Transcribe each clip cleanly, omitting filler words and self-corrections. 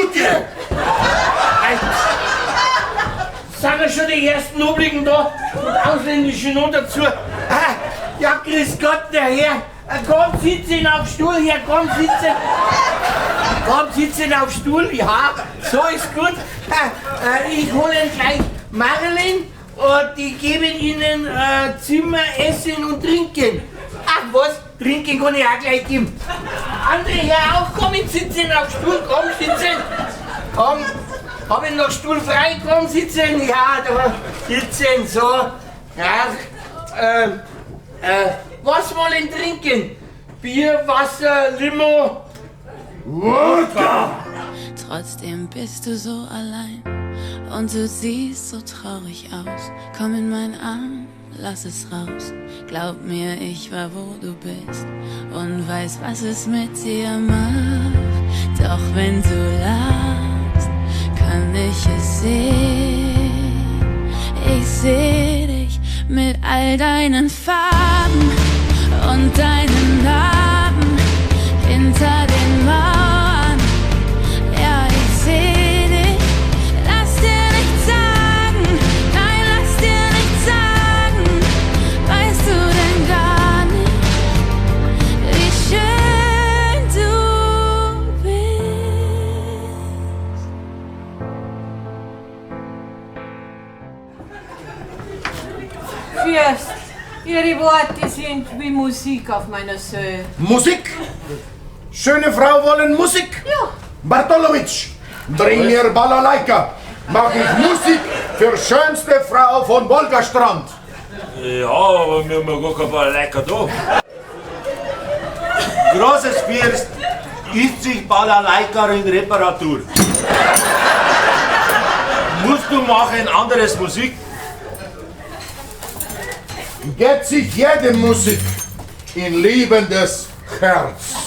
Gute! Sind ja schon die ersten Obligen da und ausländische noch dazu. Ah, ja, grüß Gott, der Herr. Komm, sitzen auf Stuhl, Herr, komm, sitzen. Komm, sitzen auf Stuhl, ja, so ist gut. Ah, ich hole Ihnen gleich Marilyn und die geben Ihnen Zimmer, Essen und Trinken. Ach was, Trinken kann ich auch gleich geben. Andere Herr auch, komm, sitzen auf Stuhl, komm, sitzen. Komm, hab ich noch Stuhl frei, komm, sitzen. Ja, da, sitzen, so. Ja, was wollen trinken? Bier, Wasser, Limo? Wodka! Trotzdem bist du so allein und du siehst so traurig aus. Komm in meinen Arm, lass es raus. Glaub mir, ich war wo du bist und weiß, was es mit dir macht. Doch wenn du lachst, kann ich es sehen. Ich seh dich mit all deinen Farben und deinen Narben hinter den Mauern. Ja, ich seh dich. Lass dir nichts sagen. Nein, lass dir nichts sagen. Weißt du denn gar nicht, wie schön du bist? Fürst, Ihre Worte sind wie Musik auf meiner Seele. Musik? Schöne Frau wollen Musik? Ja. Bartolowitsch, bring mir Balalaika. Mach ich Musik für schönste Frau von Wolgastrand. Ja, aber wir haben ja gar kein Balalaika da. Großes Fürst ist sich Balalaika in Reparatur. Musst du machen anderes Musik? Geht sich jede Musik in liebendes Herz.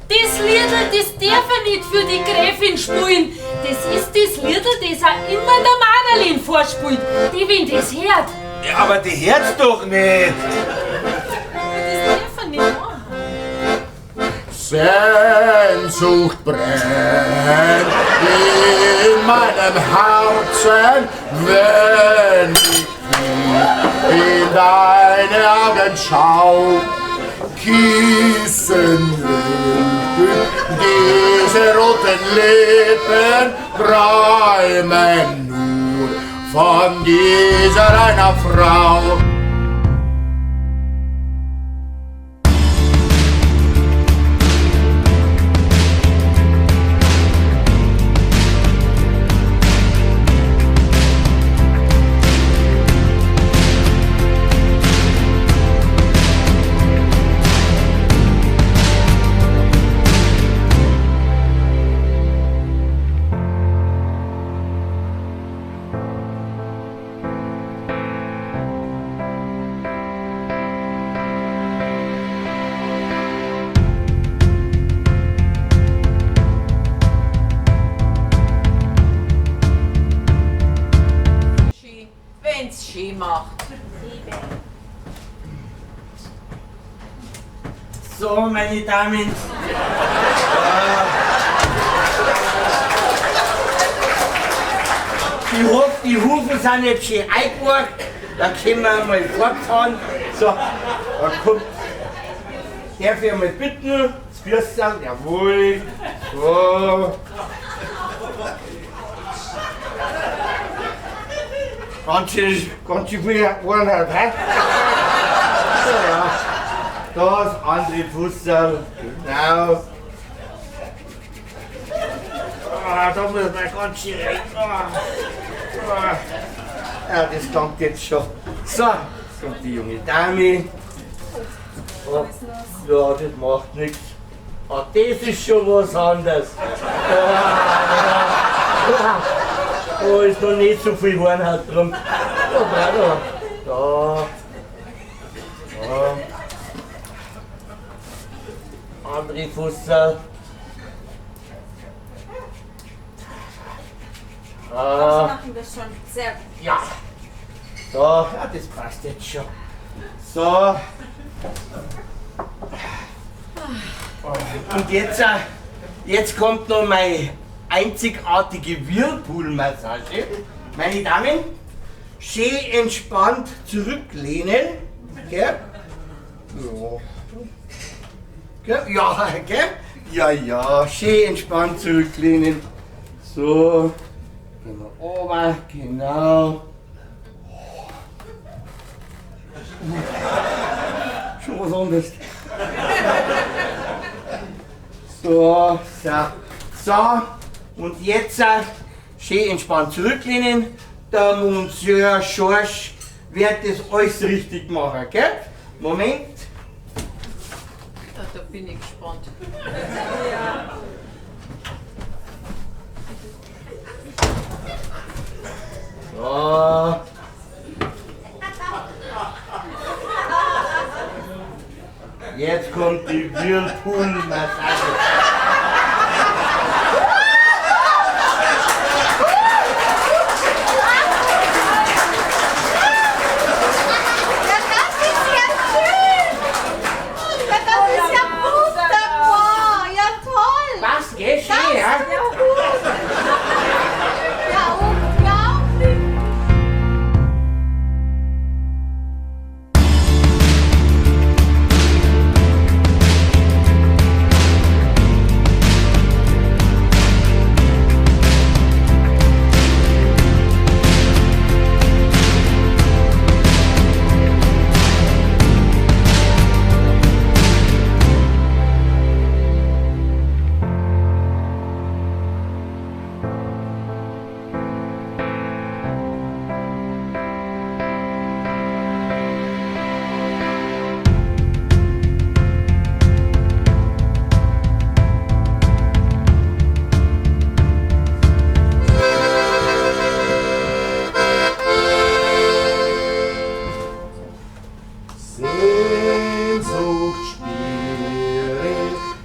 Das Liedl, das darf er nicht für die Gräfin spielen. Das ist das Liedl, das er immer der Madeline vorspielt. Die, wenn das hört. Ja, aber die hört's doch nicht. Das darf er nicht machen. Sehnsucht brennt in meinem Herzen, wenn ich in deine Augen schau. Küssen will diese roten Lippen, träumen nur von dieser einer Frau. Wenn's schön macht. So, meine Damen. Ich hoffe, die Hufen sind jetzt schön eingeworkt. Da können wir mal fortfahren. So, da kommt. Darf ich einmal bitten? Das Fürstl, jawohl. So. Ganz schön, ganz schön viel Einheit, hä? Ja. Das andere Fußerl, genau. Ah, da muss man ganz schön rein. Ah. Ah. Ja, das klangt jetzt schon. So, jetzt kommt die junge Dame. Oh. Ja, das macht nichts. Ah, das ist schon was anderes. Da ist noch nicht so viel Hornhaut drum. Da, da, da. Da. Andere Fussel. Ah. Sie machen das schon sehr gut. Ja. So, ja, das passt jetzt schon. So. Und jetzt, jetzt kommt noch meine einzigartige Whirlpool-Massage. Meine Damen, schön entspannt zurücklehnen. Gell? Ja. Gell? Ja, gell? Ja, ja, schön entspannt zurücklehnen. So. Gehen wir runter, genau. Schon was anderes. So, so, so. Und jetzt schön entspannt zurücklehnen. Der Monsieur Schorsch wird das alles richtig machen, gell? Moment. Ja, da bin ich gespannt. Ja. So. Jetzt kommt die Whirlpool-Massage. Ja, das ist ja schön! Ja, das ist ja wunderbar! Ja, toll! Was, gell? Schön, ja? Das ist ja gut! Ja, unglaublich! Sehnsucht spüre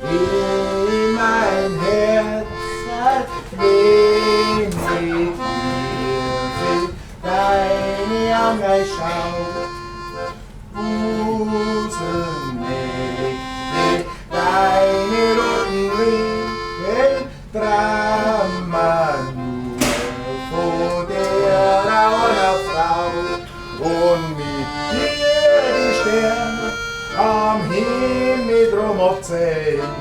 in mein Herz, wenn ich mir deine Augen schau. Busen neckt deine roten Lippen, träumen nur von der einer Frau. Und mit dir die Sterne am Himmel drum aufzählen.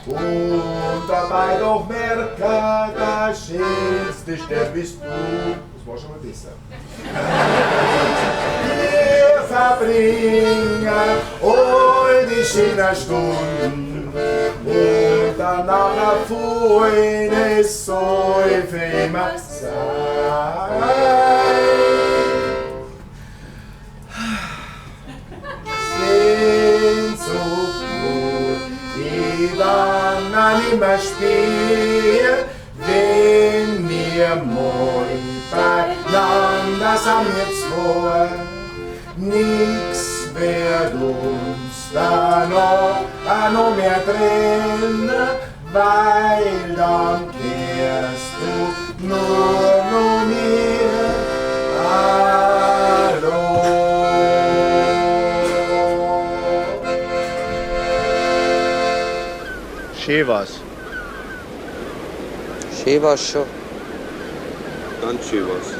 Und dabei doch merken, der schönste Stern bist du. Das war schon mal besser. Wir verbringen all die schönen Stunden und danach erfuhren es soll für immer sein. Sehnsucht nur, die dann auch nimmer spür, wenn wir mal beieinander sind wir zwei. Nix wird uns danach auch noch mehr trennen, weil dann kehrst du nur noch mir allein. Schön war's. Schön war's schon. Ganz schön war's.